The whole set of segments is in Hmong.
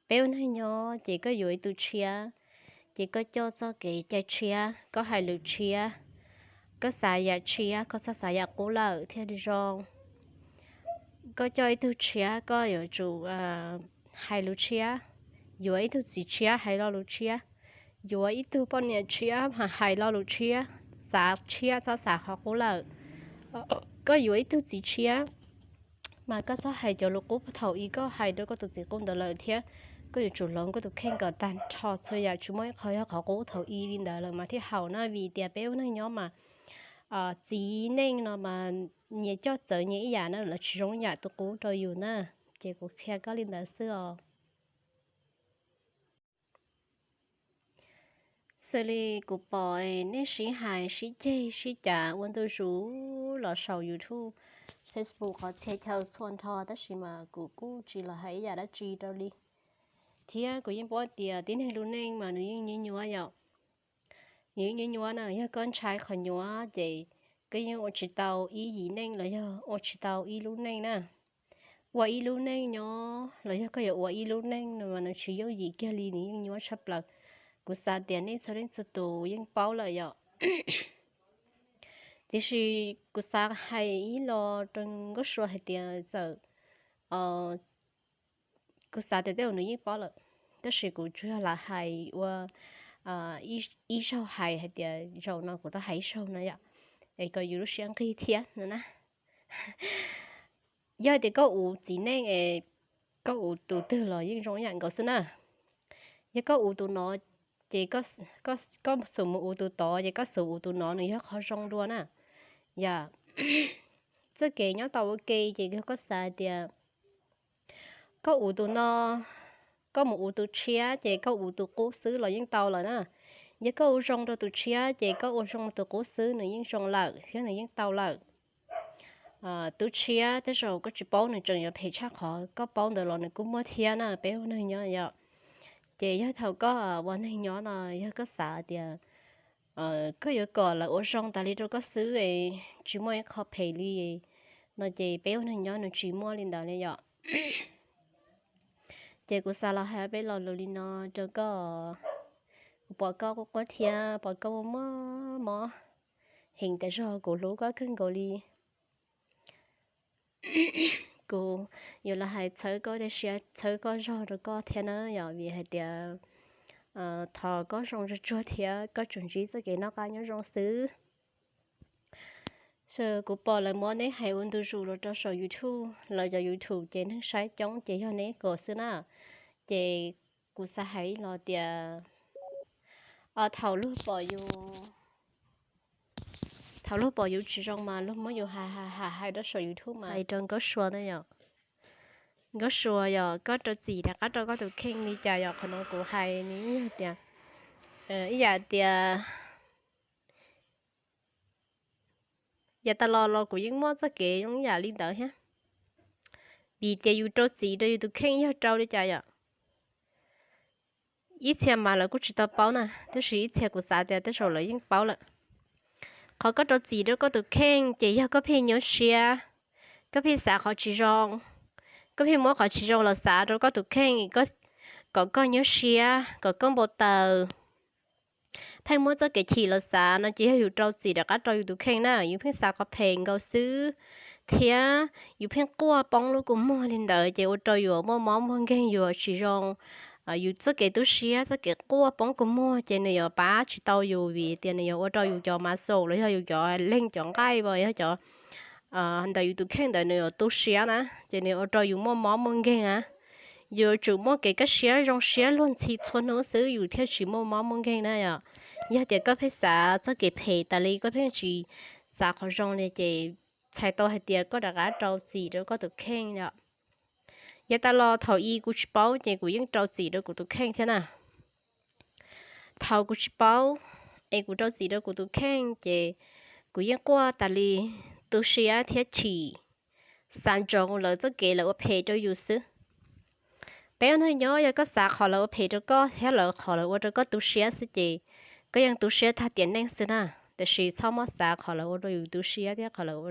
Peb ua neeg nyob ces koj yuav ib tug tshiab, ces koj coj txoj kev cai tshiab, koj hais lus tshiab, koj xav yam tshiab, koj txhob xav yam qub lawm thiaj li zoo. Koj coj ib tug tshiab koj yuav tsum hais lus tshiab, yuav ib tug txiv tshiab hais lo lus tshiab, yuav ib tug poj niam tshiab mas hais lo lus tshiab, xav tshiab txhob xav qhov qub lawm. Koj yuav ib tug txiv tshiab mas koj txhob hais cov lus qub thaum ub koj hais rau koj tus txiv qub ntawd lawm thiab. Koj yuav tsum hloov koj tus kheej kom tag nrho txhua yam, tsis muaj ib qho yog qhov qub thaum ub li ntawd lawm mas thiaj haum na, vim tias peb ua neej nyob mas txiv neej no mas nyias coj txawv nyias ib yam na, lawv tsis zoo ib yam tus qub rau yus na. Ces kuv qhia koj li ntawd xwb os. Xws li kuv pom nej sib hais sib ceg sib cav ua ntu zus los saum YouTube, Facebook qhov txhia chaw txhua nrho, tab sis mas kuv kuj tsis los hais ib yam dab tsi rau li thiab. Kuv yeej paub tias tib neeg lub neej mas nws yeej nyuaj nyuaj yom. Nws yeej nyuaj nyuaj na, yog koj ntshai qhov nyuaj ces koj yeej ua tsis tau ib yim neej los yog ua tsis tau ib lub neej na. Ua ib lub neej nyob los yog koj yuav ua ib lub neej no mas nws tsis yooj yim kiag li, nws yeej nyuaj tshaj plaws. Kuv xav tias nej txhua leej txhua tus yeej paub lawm yom. Tiam sis kuv xav hais ib lo rau Nkauj Sua hais tias txawm, kuv xav tias tej zaum nws yeej paub lawm, tab sis kuv tsuas yog lam hais ua ib zaug, hais hais tias zaum no kuv tau hais ib zaug no yom, es kom yus lub siab nqig thiab no na. Yog tias koj ua txiv neej es koj ua tus twg los yeej zoo ib yam nkaus xwb na. Yog koj ua tus no ces koj xum mus ua tus tod, ces koj xum ua tus no nws yog qhov zoo dua na. Yog txoj kev nyob tau ua ke ces yog koj xav tias koj ua tus no, koj mus ua tus tshiab ces koj ua tus qub xwb los yeej tau lawm na. Yog koj ua zoo rau tus tshiab ces koj ua zoo tus qub xwb nws yeej zoo lawm thiab nws yeej tau lawm. Tus tshiab tej zaum koj tsis paub nws tseem yuav phem tshaj qhov koj paub ntawd los nws kuj muaj thiab na, peb ua neeg nyob yom. Ces yog thaum koj ua neeg nyob no yog koj xav tias koj yuav kom lawv ua zoo tas li rau koj xwb, tsis muaj ib qho phem li no ces peb ua neeg nyob nws tsis muaj li ntawd li yom. Ces kuv xav los hais peb lo lus li no rau koj. Kuv pom koj quaj quaj thiab pom koj muaj mob heev tas zog, kuv hlub koj kawg nkaus li. Kuv yuav los hais txhawb koj tej siab txhawb koj zog rau koj thiab na yom, vim hais tias thov koj zoo tsuag tsuag thiab koj tsuas ntsib txoj kev noj qab nyob zoo xwb. Kuv pom lawv muab neb hais ua ntu zus los rau saum YouTube, lawv cov YouTube ces neeg saib coob ces yog neb kom xwb na. Ces kuv xav hais ib lo tias thaum luag pom yus, thaum luag pom yus tsis zoo mas luag muab yus hais hais hais rau saum YouTube mas hais rau Nkauj Sua na yom. Nkauj Sua yog koj rau txim rov qab rau koj tus kheej li cas yom, qhov no kuv hais nws yog tias ib yam tias yav tas los los kuv yeej muaj txoj kev zoo ib yam li ntawd thiab. Vim tias yus rau txim rau yus tus kheej yog rau li cas yom, ib txhia mas lawv kuj tsis tau paub na, tab sis ib txhia kuv xav tias tej zaum lawv yeej paub lawm. Qhov koj rau txim rau koj tus kheej ces yog koj pheej nyuaj siab, koj pheej xav qhov tsis zoo, koj pheej muab qhov tsis zoo los xav rau koj tus kheej kom koj nyuaj siab, kom koj npau taws, pheej muab txoj kev chim los xav no ces yog yus rau txim rov qab rau yus tus kheej na, yus pheej xav qhov phem nkaus xwb, thiab yus pheej quaj poob lub kua muag li ntawd ces ua rau yus muaj mob muaj nkeeg, yus tsis zoo. Yus txoj kev tu siab, txoj kev quaj poob kua muag ces nws yuav pab tsis tau yus, vim tias nws yuav ua rau yus cov muscle los yog yus cov leeg cov nqaij uas yog cov ntawm yus tus kheej ntawd nws yuav tu siab na, ces nws ua rau yus muaj mob muaj nkeeg na. Yus yuav tsum muaj kev kaj siab zoo siab luag ntxhi txhua hnub xwb yus thiaj tsis muaj mob muaj nkeeg na yom. Yog tias koj pheej xav txoj kev phem tas li, koj pheej tsis xav qhov zoo li ces txhais tau hais tias koj rov qab rau txim rau koj tus kheej yom. Yav tas los thaum i kuv tsis paub ces kuv yeej rau txim rau kuv tus kheej thiab na. Thaum kuv tsis paub es kuv rau txim rau kuv tus kheej ces kuv yeej quaj tas li, tu siab thiab chim, xav ntsoov lawv txoj kev lawv ua phem rau yus xwb. Peb ua neeg nyob yog koj xav qhov lawv ua phem rau koj thiab lawv qhov lawv ua rau koj tu siab xwb ces koj yeej tu siab tag tiam neej xwb na. Tiam sis txhob muab xav qhov lawv ua rau yus tu siab thiab qhov lawv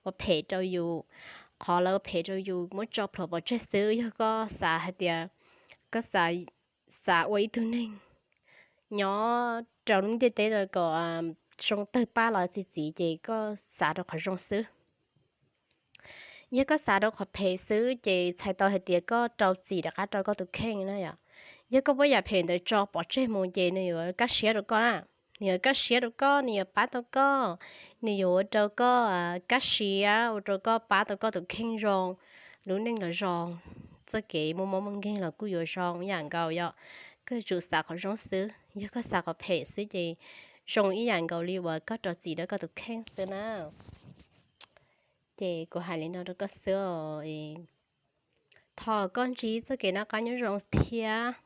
ua phem rau yus. Qhov lawv ua phem rau yus muab tso plhuav pov tseg xwb. Yog koj xav hais tias koj xav ua ib tug neeg nyob rau lub ntiaj teb no kom zoo tawg pab los txi txiv ces koj xav rau qhov zoo xwb. Yog koj xav rau qhov phem xwb ces txhais tau hais tias koj rau txim rov qab rau koj tus kheej na yom. Yog koj muab yam phem ntawd tso pov tseg mus ces nws yuav kaj siab rau koj na. Nws yuav kaj siab rau koj, nws yuav pab tau koj, nws yuav ua rau koj kaj siab, ua rau koj pab tau koj tus kheej zoo, lub neej los zoo, txoj kev muaj mob muaj nkeeg los kuj yuav zoo ib yam nkaus yom. Koj yuav tsum xav qhov zoo xwb, yog koj xav qhov phem xwb ces zoo ib yam nkaus li uas koj rau txim rau koj tus kheej xwb na. Ces kuv hais li no rau koj xwb os. Thov koj ntsib txoj kev noj qab nyob zoo thiab.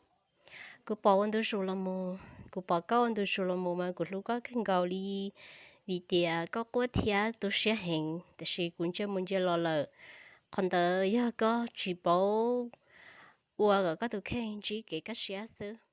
Kuv pom ua ntu zus los mus, kuv pom koj ua ntu zus los mus mas kuv hlub koj kawg nkaus li, vim tias koj quaj thiab tu siab heev, tiam sis kuv ntsia mus ntsia los lawm, qhov ntawd yog koj tsis paub ua kom koj tus kheej ntsib kev kaj siab xwb.